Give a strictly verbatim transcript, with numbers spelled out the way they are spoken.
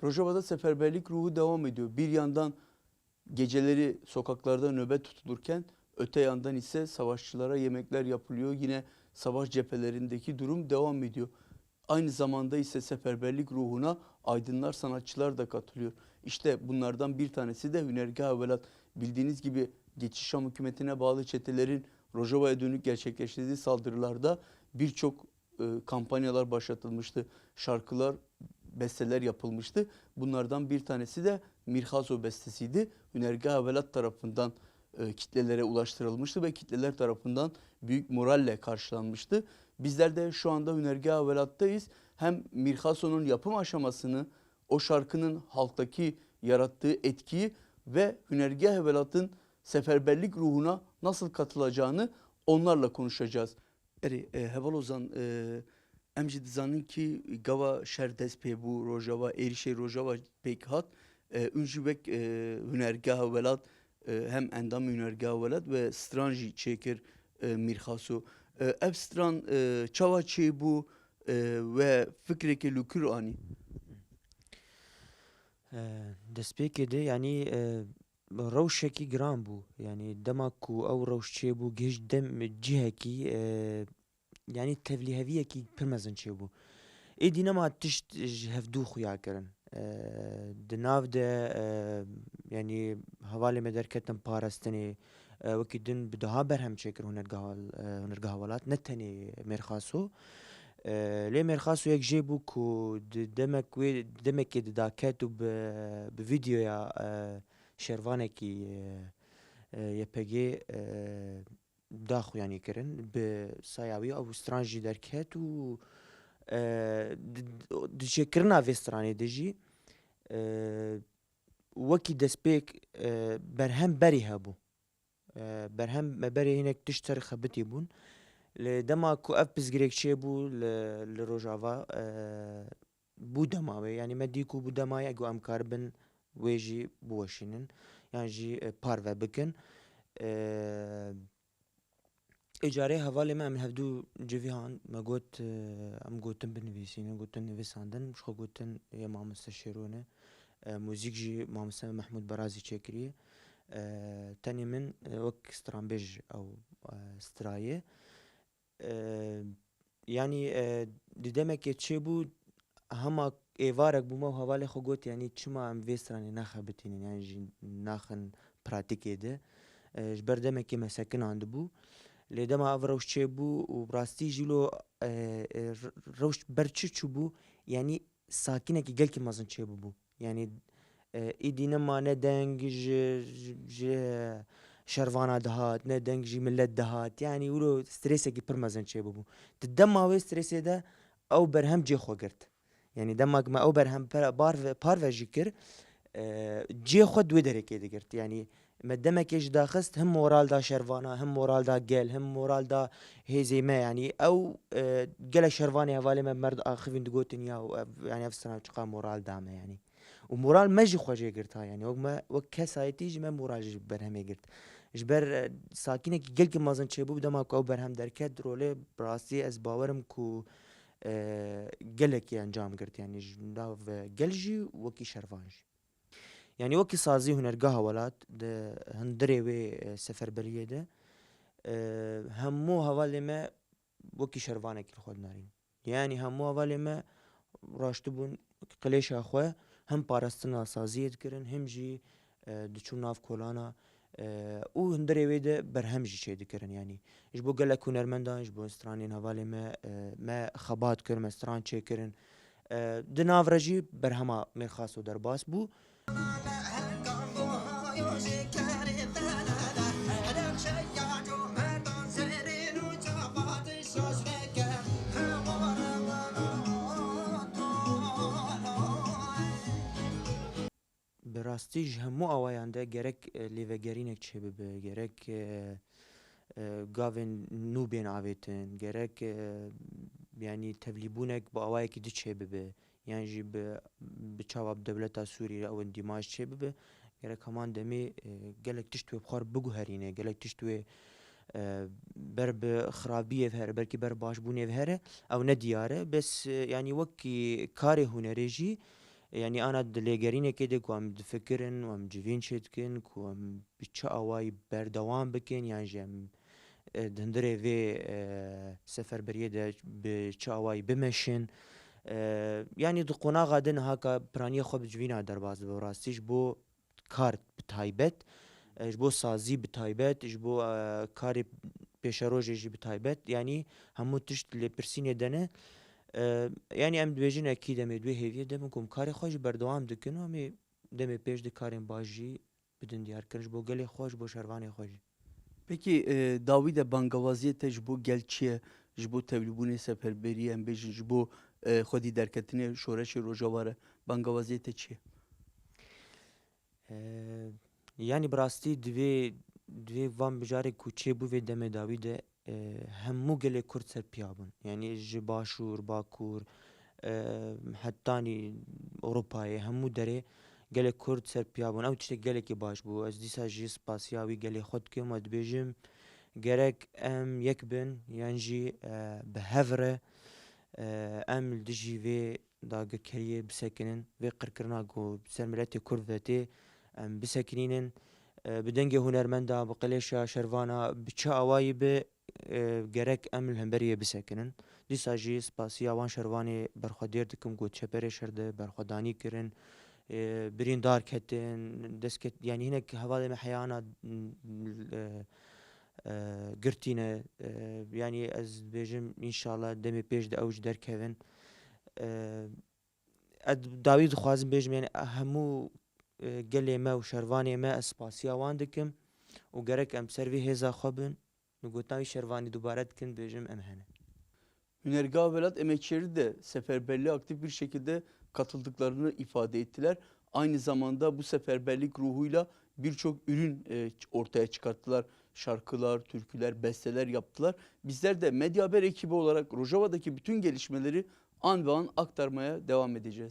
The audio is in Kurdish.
Rojava'da seferberlik ruhu devam ediyor. Bir yandan geceleri sokaklarda nöbet tutulurken öte yandan ise savaşçılara yemekler yapılıyor. Yine savaş cephelerindeki durum devam ediyor. Aynı zamanda ise seferberlik ruhuna aydınlar, sanatçılar da katılıyor. İşte bunlardan bir tanesi de Hünergah-ı Velat. Bildiğiniz gibi Geçici Şam hükümetine bağlı çetelerin Rojava'ya dönük gerçekleştirdiği saldırılarda birçok, e, kampanyalar başlatılmıştı. Şarkılar, besteler yapılmıştı. Bunlardan bir tanesi de Mirxaso bestesiydi. Hünergah-ı Velat tarafından, e, kitlelere ulaştırılmıştı ve kitleler tarafından büyük moralle karşılanmıştı. Bizler de şu anda Hünergah-ı Velat'tayız. Hem Mirxaso'nun yapım aşamasını, o şarkının halktaki yarattığı etkiyi ve Hünergah-ı Velat'ın seferberlik ruhuna nasıl katılacağını onlarla konuşacağız. Erê, e, Heval Ozan, e, em jî dizanin kî gava şer dest pê bû, Rojava, êrişê Rojava pêk hat. E, hûn jî wek, e, Hünergah-ı Velat, e, hem endamê Hünergah-ı Velat we stran jî çêkir, e, Mirxaso. E, ev stran, e, çawa çêbû, e, we fikrekê li kur anî? E, destpêkê de, yanî, e, rewşekî giran bû. Yanî dema ku ew rewş çêbû, gihişt dem cihekî, e, yanî tevlîheviyekî pir mezin çêbû. Êdî nema tişt ji hevdû xuya kirin. E, di nav de, e, yanî hevalê me derketin parastinê, e, wekî din bi daha berhem çêkir hunergeha, e, Hunergeha Welat, ne tenê Mêrxaso. E, lê Mêrxaso yek jê bû ku di demek wê, demekê di daket û bi, bi vîdeoya, e, şervanekî, e, e, Y P G, e, daxuyanî kirin. Bi saya wî ew stran jî derket û, e, di, di çêkirina vê stranê de jî, e, wekî destpêk, e, berhem berî hebû. E, berhem me berê hinek tişt ser xebitî bûn. Lê dema ku ev pirsgirêk çêbû li, li Rojava, e, bû dema wê. Yanî me dî ku bû dema ye ku em karibin wê jî biweşînin. Yan jî, e, parve bikin. E, Ê carê hevalê me em hevdû civîhan me got, e, em gotin binivîsînin, gotin nivîsandin, ji xwe gotin yê mamoste Şêro ne. E, muzîk jî mamoste Mehmûd Berazî çêkiriye. E, tenê min, e, wek stranbêj ew, e, straye. E, yanî, e, di demekê çêbû, hema êvarek bû me û hevalê xwe got, yanî çima em vê stranê nexebitînin, yan jî naxin pratîkê de. E, ji ber demekê me sekinandibû. Lê dema ev rewş çêbû û bi rastî jî lo, e, e, r-, rewş ber çi çûbû, yanî sakînekî gelkî mezin çêbûbû. Yanî, e, êdî nema ne deng ji, ji, ji şervana dihat, ne deng ji milet dihat. Yanî wilo stresekî pir mezin çêbûbû. Di dema wê stresê de ew berhem cê xwe girt. Yanî dema ku me ew berhem pera-, barve-, parve jî kir, e, cê xwe di wê derekê digirt. Yanî me demekê ji daxist, him moral da şervana, him moral da gel, him moral da hêzê me. Yanî ew, e, gelek şervanê hevalê me mer diaxivîn digotin, ya ev, yanî ev strana çiqa moral da me yanî. Û moral me jî xwe jê girt ha, yanî wek me, wek kesayetî jî me moral jî berhemê girt. Ji ber, e, sakînekî gelkî mezin çêbû, dema ku ew berhem derket, rolê bi rastî ez bawerim ku, e, gelekî encam girt, yanî ji nav gel jî wekî şervan jî. Yanî wekî sazî Hunergeha Welat di hundirê wê, e, seferberiyê de, e, hemû hevalê me wekî şervanekî li xwe dinarîn. Yanî hemû hevalê me raştibûn qilêşa xwe him parastina saziyê dikirin, him jî, e, diçûn nav kolana, e, û hundirê wê de berhem jî çêdikirin. Yanî ji bo gelek hunermendan, ji bo stranên hevalê me, e, me xebat kir, me stran çêkirin. E, di nav re jî berhema Mêrxaso derbas bû. Bi rastî ji hemû awayan de gerek, e, lêvegerînek çêbibe, gerek, e, e, gavên nû bên avêtin, gerek, e, yanî tevlîbûnek bi awayekî di çêbibe, yan jî bi, bi çawa bi dewleta Sûrî re ew îndîmaj çêbibe, gerek heman demê, e, gelek tişt wê bi xwe re biguherîne, gelek tişt wê, e, ber bi xirabiyê ve here, belkî ber başbûnê ve here, ew ne diyar e. Bes, e, yanî wekî karê hunerê jî, Yanî ana di lêgerînekê de ku em difikirin û em civîn çêdikin ku em bi çi awayî berdewam bikin yan jî em, e, di hundirê vê, e, seferberiyê de bi çi awayî bimeşin. E, yanî di qonaxa din haka piraniyê xwe bi civîna derbas dibe. Rastî ji bo kar bi taybet, e, ji bo sazî bi taybet, ji bo, e, karê pêşerojê jî bi taybet, yanî hemû tişt lêpirsînê de ne. E, yanî em dibêjin ekî demê di wê hêviyê de bin ku em karê xwe jî berdewam dikin û em ê demê pêş de karên baş jî bidin diyarkirin ji bo gelê xwe, ji bo şervanê xwe jî. Pekî, e, dawî de bangawaziyê te ji bo gel çi ye? Ji bo tevlîbûnê seferberiyê, em bêjin ji bo, e, xwedî derketinê şoreşê Rojava re bangawaziyê te çi ye? Eee, yanî bi rastî divê, divê van mijarê ku çêbû vê demê dawî de, eee, hemû gelê Kurd ser piya bûn. Yanî ji Başûr, Bakur, eee, hetanî Ewropayê, hemû derê gelê Kurd ser piya bûn. Ew tiştek gelekî baş bû. Ez dîsa jî spasiya wî gelê xwe dikim û dibêjim, gerek em yek bin, yan jî, eee, bi hev re, eee, em li dijî vê dagirkeriyê bisekinin, vê qirkirina ku ser miletê Kurd ve tê, em bisekinînin. E, bi dengê hunermenda, bi qilêşa şervana, bi çi awayî be, e, gerek em li hemberî yê bisekinin. Dîsa jî spasiya wan şervanê berxwedêr dikim ku çeperê şer de berxwedanî kirin, e, birîndar ketin, dest ket-, yanî hinek hevalê me heyana, e, e, girtî ne. E, yanî ez dibêjim, înşallah demê pêş de ew jî derkevin. E, Ez dawî dixwazim bêjim, yanî hemû, e, gelê me û şervanê me ez spasiya wan dikim û gerek em ser vê hêza xwe bin. Li gotina wî şervanî dubare dikin, bêjim em hene. Hünergah Velat Emekçileri de seferberliğe aktif bir şekilde katıldıklarını ifade ettiler. Aynı zamanda bu seferberlik ruhuyla birçok ürün, e, ortaya çıkarttılar. Şarkılar, türküler, besteler yaptılar. Bizler de Medya Haber ekibi olarak Rojava'daki bütün gelişmeleri an be an aktarmaya devam edeceğiz.